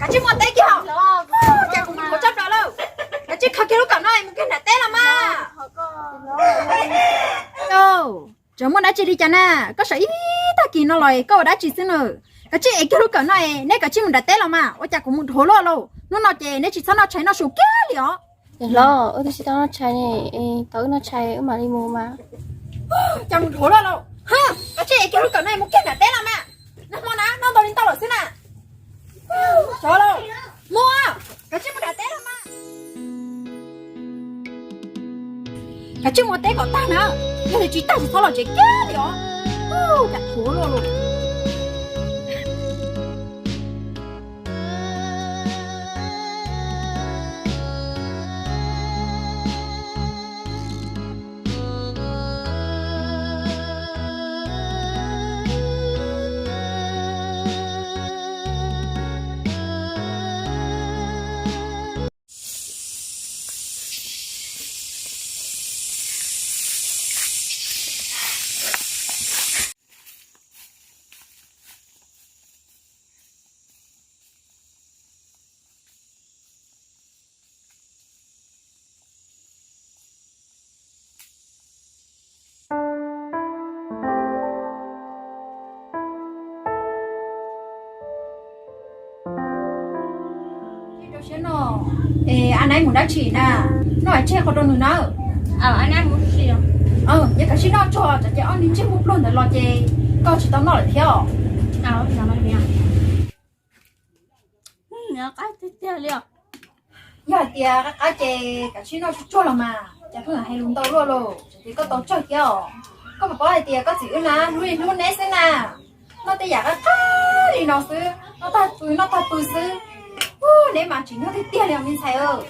Kav tsij muab teb kiag os. Cas kuv mus dhuav tsaj plaws lawm. Kav tsij khaws kiag lub kawm no mus kiag nram teb los mas. Tseem muaj dab tsi li cas na? Koj sawv ib tag kis no los koj ua dab tsi xwb na? Kav tsij ev kiag lub kawm no, neb kav tsij mus nram teb los mas. Ua cas kuv mus dhuav luaj lauj. Hnub no ces neb tsis txhob noj tshais noj su kiag li os. Niam hlob, wb twb tsis tau noj tshais ne, tau wb noj tshais wb mam li mus mas. Cas mus dhuav luaj lauj. Kav tsij ev kiag lub kawm no mus kiag nram teb los mas. Nag hmo na noj ntau li ntau lawm xwb na. Sov lauj, mus, kav tsij mus nram teb los mas. Kav tsij mus teb kom tag na, yog li tsis tag tsis txhob los tsev kiag li os. Cas dhuav luaj lauj. Rau siab no, es a nab mus dab tsi na? Noj tseg qhov rau nws na. Yog kav tsij noj tso, tsam ces ob niag ntsej muag pluag ntawd los ces koj tsis tau noj lawm thiab os. Yog hais tias qab qab ces kav tsij noj tsuag tsuag los mas, cas pheej hais lus ntau luaj lauj, tsam ces koj tau tsawg thiab os. Koj puas paub hais tias koj txiv wb na hlub li hlub neb xwb na. Noj tej yam qab qab li no xwb, noj tag pw noj tag pw xwb. Neb mas tsis nyog tiag tiag li os me ntxhais.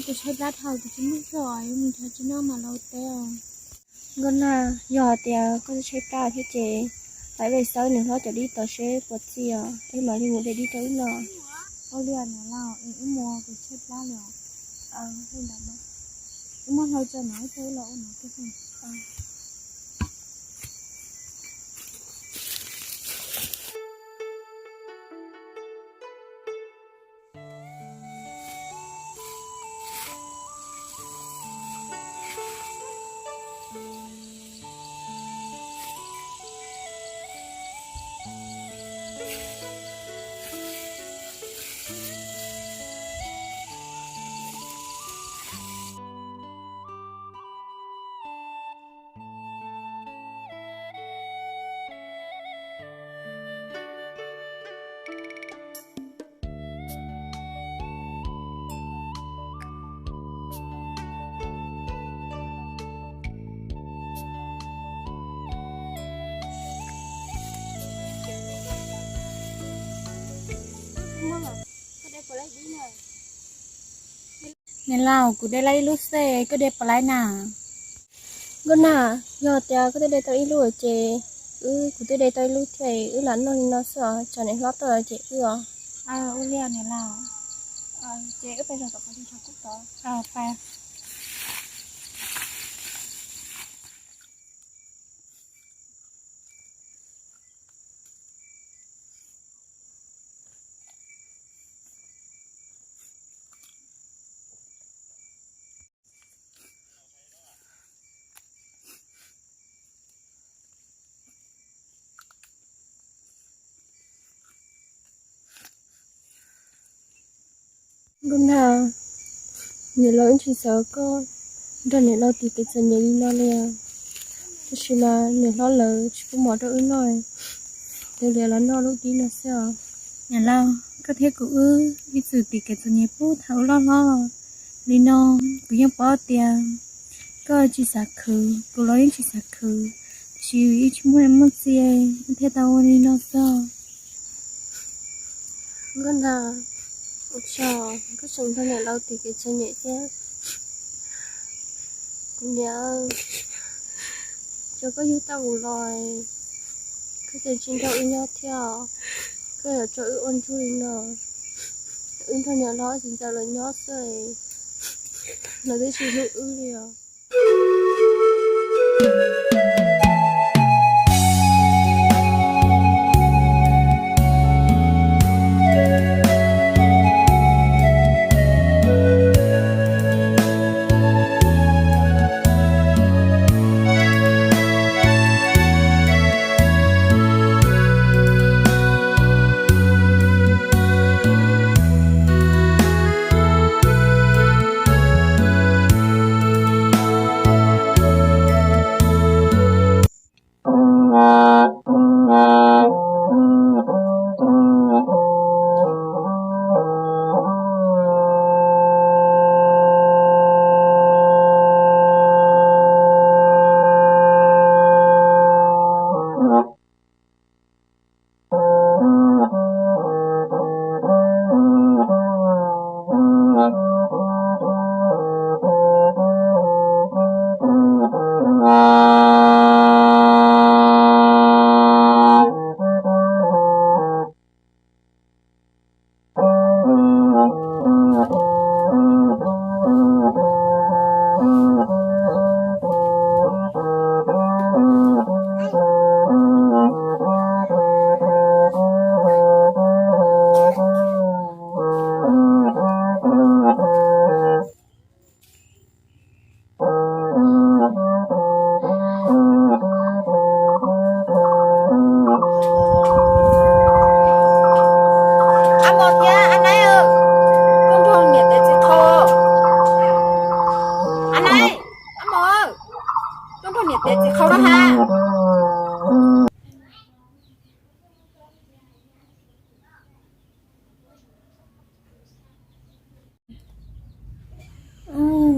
Kuv tshaib plab dhau, kuv tsis muaj zog, yuav mus nrhiav tsis noj mam los teb os. Nkauj Nag, yog hais tias koj tshaib plab thiab ces pais de xawb niam hlob cov dib tod seb puas txi os, es mam li mus de dib rau wb noj. Ua li niam laus, es wb mus, kuv tshaib plab li os. Wb muab hlau tso no, wb los ua no. Niam laus, kuv de lawm ib lub xwb, koj de puas laib na? Nkauj Nag, yog tias koj twb de tau ib lub ces wb, kuv twb de tau ib lub thiab, wb lam noj li no xwb os, tsam niam hlob tuaj ces wb os. Ua li niam laus, ces wb pais zog tom qhov tsev tshav kub tod. Nkauj Nag, niam laus yeej tsis xav koj nrog niam laus tiv kev txom nyem li no li os. Tab sis mas niam hlob lawv tsis pub mov rau wb noj, ces wb lam noj lub dib no xwb os. Niam laus, koj thiab kuv wb ib txwm tiv kev txom nyem puag thaum wb loj hlob li no, kuv yeej paub tias koj tsis xav khwv, kuv los yeej tsis xav khwv, Tab sis wb tsis muaj niam muaj txiv, wb thiaj tau ua li no xwb. Nkauj Nag, ua tsaug koj tseem nrog niam laus tiv kev txom nyem thiab. Kuv niam, tso koj yug tau kuv los, koj tseem tsis nrog wb nyob thiab, koj yuav tso wb ua ntsuj li no. Wb nrog niam laus txiv ntxawm lawv nyob xwb, lawv twb tsis hlub wb li os. Ab Mos thiab Ab Naib, tuaj nrog niam tes txiv qhau. Ab Naib, Ab Mos, tuaj nrog niam tes txiv qhau na ha.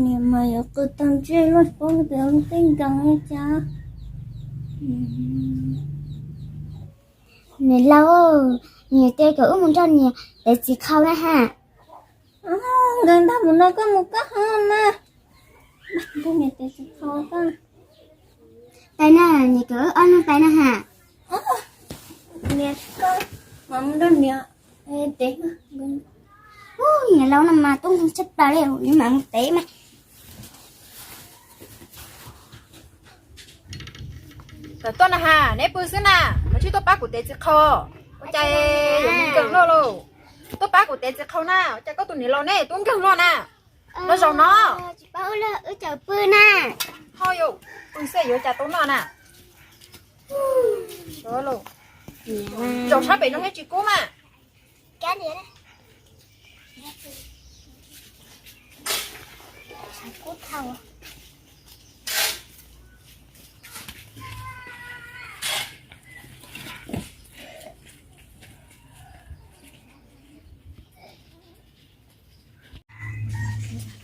Niam mas yuav qw tag ntsej luaj, paub tias lub teb nkees li cas. Niam laus, niam tias kom wb mus nrog niam tes txiv qhau na ha. Nkees ntag mus no koj mus koj ho mas. Nrog niam tes txiv qhau koj. Tais na, niam kom wb ob leeg tais na ha. Niam, koj mas mus nrog niam tes. Niam laus no mas tub nkeeg tshaj plaws li, wb mam mus tes mas. Tawm tuaj na ha, neb pw xwb na, koj tsis tuaj pab kuv tes txiv qhau. Ua cas yuav nkees luaj lauj? Tuaj pab kuv tes txiv qhau na, ua cas koj tus niam laus neb tub nkeeg luaj na? Los zaum no. Tsis paub, wb tseem pw na. Ho yus pw xwb yuav cas tau noj na. Zaum sab pem no thiab tsis kub mas.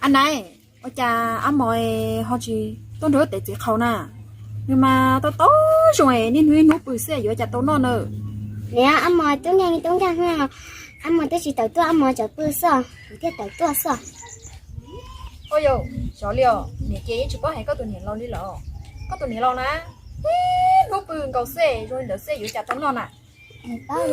Ab Naib, ua cas Ab Mos ho tsis tuaj nrog wb tes txiv qhau na? Nws mas tau tau zoo, niaj hnub ib hnub pw xwb yuav cas tau noj na. Niam, Ab Mos tub nkeeg tub nkeeg, Ab Mos twb tsis tawm tuaj, Ab Mos tseem pw xwb, kuv thiaj tawm tuaj xwb. Ua yus, xyov li os, niam ces yeej tsis paub hais koj tus niam laus li lawm. Koj tus niam laus na, ib hnub pw nkaus xwb, zoo li ntawd xwb yuav cas tau noj na. Nkauj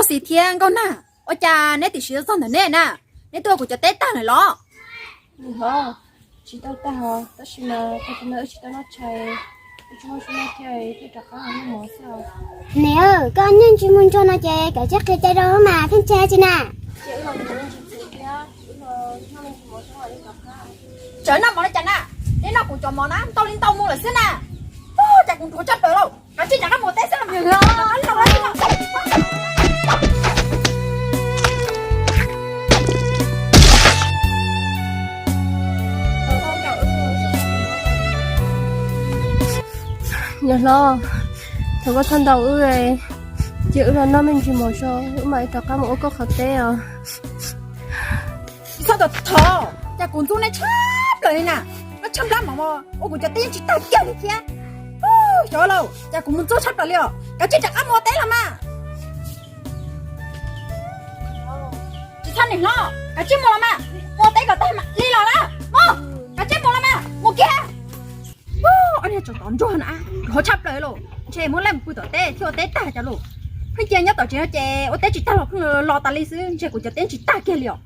Xis thiab Nkauj Nag, ua cas neb tam sim txog ntawm neb na? Neb tuaj kuv cov teb tag lawm los? Tsis tau tag os, tab sis mas tag kis no wb tsis tau noj tshais, wb tsis muaj zaub noj thiab, thiaj rov qab los noj mov xwb os. Niam, koj niag ntsis mus ntsuag no ces koj cia qhia cai rau wb mas pheej ntshai tsis na. Tsam noj mov li cas na, neb noj kuv cov mov na ntau li ntau mus lawm xwb na. Ua cas kuv ntuav tsaj plaws lauj, kav tsij rov qab mus teb xwb los. Niam hlob, thov koj txhob ntaus wb, cia wb los noj me ntsis mov tso, wb mam li rov qab mus ua koj qhov teb os. Tsis txhob ntau thov, cas kuv ntxub neb tshaj plaws li na. Noj tshaj nplab mov ua kuv cov teb yeej tsis tag kiag li thiab. Xyov lauj, cas kuv mus ntxub tshaj plaws li os, kav tsij rov qab mus ua teb los mas. Tsis txhob niam hlob, kav tsij mus los mas, mus ua teb kom tag mam li los na. Mus, kav tsij mus los mas, mus kiag. Ob niag tsov tom ntsuag na, dhov tshaj plaws lauj, ntshe muab laij mus pw tom teb thiab ua teb tag cas lauj. Pheej cia nyob tom tsev no ces ua teb tsis tag los pheej los tas li xwb, ntshe kuv cov teb tsis tag kiag li os.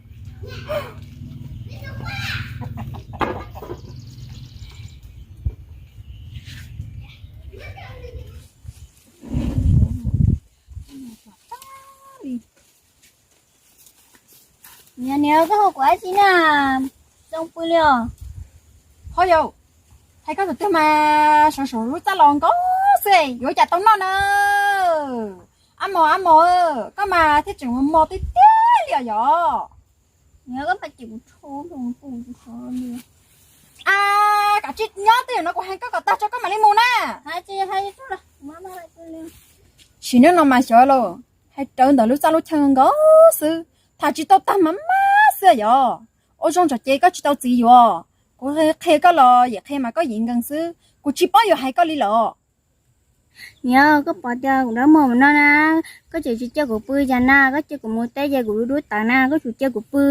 Niam, niam, koj hu kuv dab tsi na? Zoo pw li os. Ho yau, hais koj tus twg mas sov sov lub txaj los nkaus xwb, yuav cas tau noj na. Ab mos, ab mos, koj mas thiaj tseem mos tiag tiag li os yog. Niam, koj mas ces kuv tho, kuv tho li. A, kav tsij nyob twj ywm no, kuv hais koj kom tag tso koj mam li mus na. Sim neej no mas xyov lauj, hais rawv ntawm lub txaj lub chaw nkaus xwb, tham tsis tau tag mas mab xwb yog. Ua zoo tsam ces koj tsis tau txiv yuav. Kuv qhia koj los yam qhia mas koj yim nkees xwb, kuv tsis paub yuav hais koj li lawm. Niam, koj pom tias kuv dab mos mus no na, koj tseem tsis cia kuv pw cas na, koj cia kuv mus teb ces kuv dub dub tawv na, koj tsuas cia kuv pw,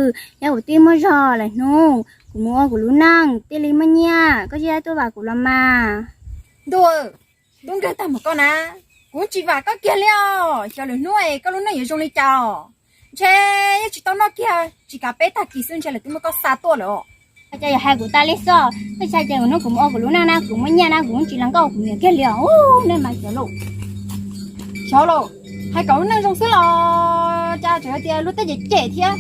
yog kuv twb muaj zog lawm hnub kuv mus ua kuv lub neej thiaj li muaj nyiaj, koj tsis tuaj vam kuv los mas. Ntuj, tub nkeeg tag mus koj na, kuv tsis vam koj kiag li os, xyov lwm hnub es koj lub neej yuav zoo li cas os. Ntshe yeej tsis tau noj kiag, tsis kav peb tag kis xwb ntshe lawv twb muab koj xa tuaj lawm os. Cas yog hais kuv tas li xwb, twb tsis hais ces lwm hnub kuv mus ua kuv lub neej na, kuv muaj nyiaj na, kuv tsis lees koj kuv niam kiag li os. Nej mas xyov lauj, xyov lauj, hais kom lub neej zoo xwb los cas tseem hais tias luag tej cem cem thiab.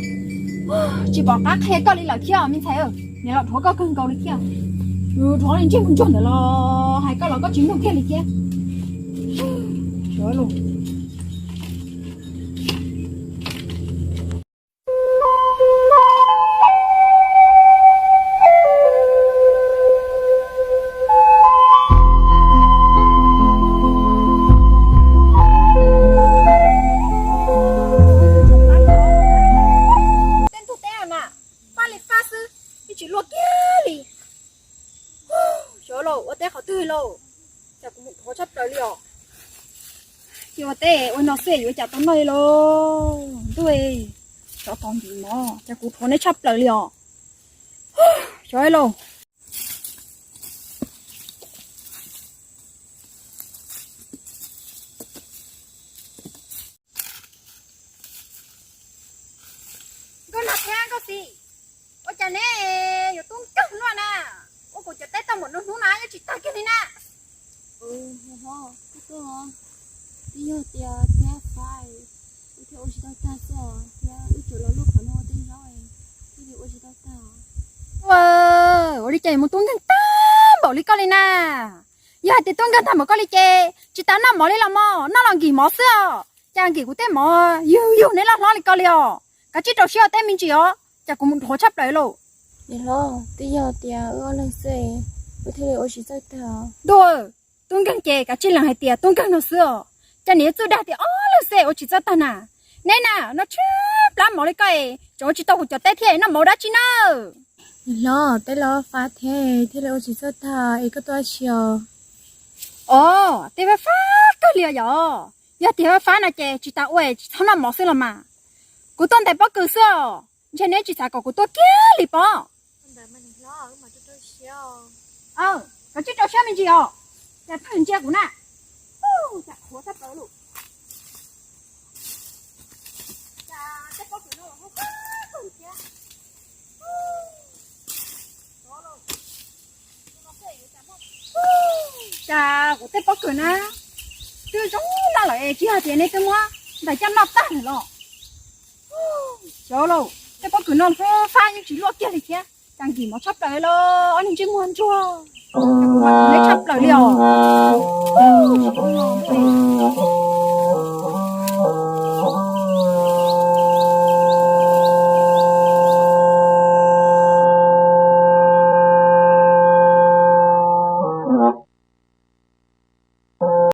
Tsis pom qab qhia koj li lawm thiab me ntxhais, niam los dhuav koj kawg nkaus li thiab. Yus dhuav li ntsej muag ntsuag ntawd los hais koj los koj tsis mloog kiag li thiab. Xyov lauj. Tej ntug teb na, fab li fab xwb, yeej tsis luaj kiag li. Xyov lauj, ua teb qhov twg lauj, cas kuv mus dhov tshaj plaws li os. Cia ua teb ua no xwb yuav cas tau noj li lauj. Ntuj, tsov tom ntsim mov, cas kuv dhov neb tshaj plaws li os. Xyov lauj. Nkauj Nog thiab Nkauj Xis, ua cas neb yuav tub nkeeg luaj na? Ua kuv cov teb tau npaum no hnub na yeej tsis tag kiag li na. Twb yog tias thiab fab, wb thiaj ua tsis tau tag xwb os, thiab wb tsuas los luaj qhov no tej zaub, thiaj li ua tsis tau tag. Ua, ua li cas yuav mus tub nkeeg tag npaum li koj li na? Yog hais tias tub nkeeg tag npaum koj li ces tsis tas noj mov li los mog, noj los nkim mov xwb os. Cas nkim kuv tej mov yug yug neb loj hlob li koj li os. Kav tsij rau siab ua teb me ntsis os, cas kuv mus dhov tshaj plaws lauj. Niam hlob, twb yog tias wb ob leeg xwb, wb thiaj li ua tsis txawj tag. Ntuj, tub nkeeg ces kav tsij lees hais tias tub nkeeg no xwb os. Cas niam yuav txawj dag tias ob leeg xwb ua tsis txawj tag na? Neb na, noj tshaj plab mov li koj es tseem ua tsis tau kuv cov teb thiab, noj mov dab tsi na? Niam hlob, teb los fab thiab thiaj li ua tsis txawj tag es koj tuaj tsis os. Os, teb fab fab kawg li os yog. Yog tias fab fab no ces tsis tas ua, tsis txhob noj mov xwb los mas. Kuv tuaj ntais pob kws xwb os, ntshe neb tsis xav kom kuv tuaj kiag li pob. Koj tsij rau siab me ntsis os, cas pheej ntsia kuv na. Cas qhuav tshaj plaws lauj. Cas tej pob kws no los muaj kawg thiab. Cas kuv tej pob kws na twb zoo no lawm es tsis hais tias neb twb muab ntais coj noj tag lawm los. Xyov lauj, tej pob kws no fab yeej tsis luaj kiag li thiab, cas nkim mov tshaj plaws los ob niag ntsej muag ntsuag. Neb tshaj plaws li os.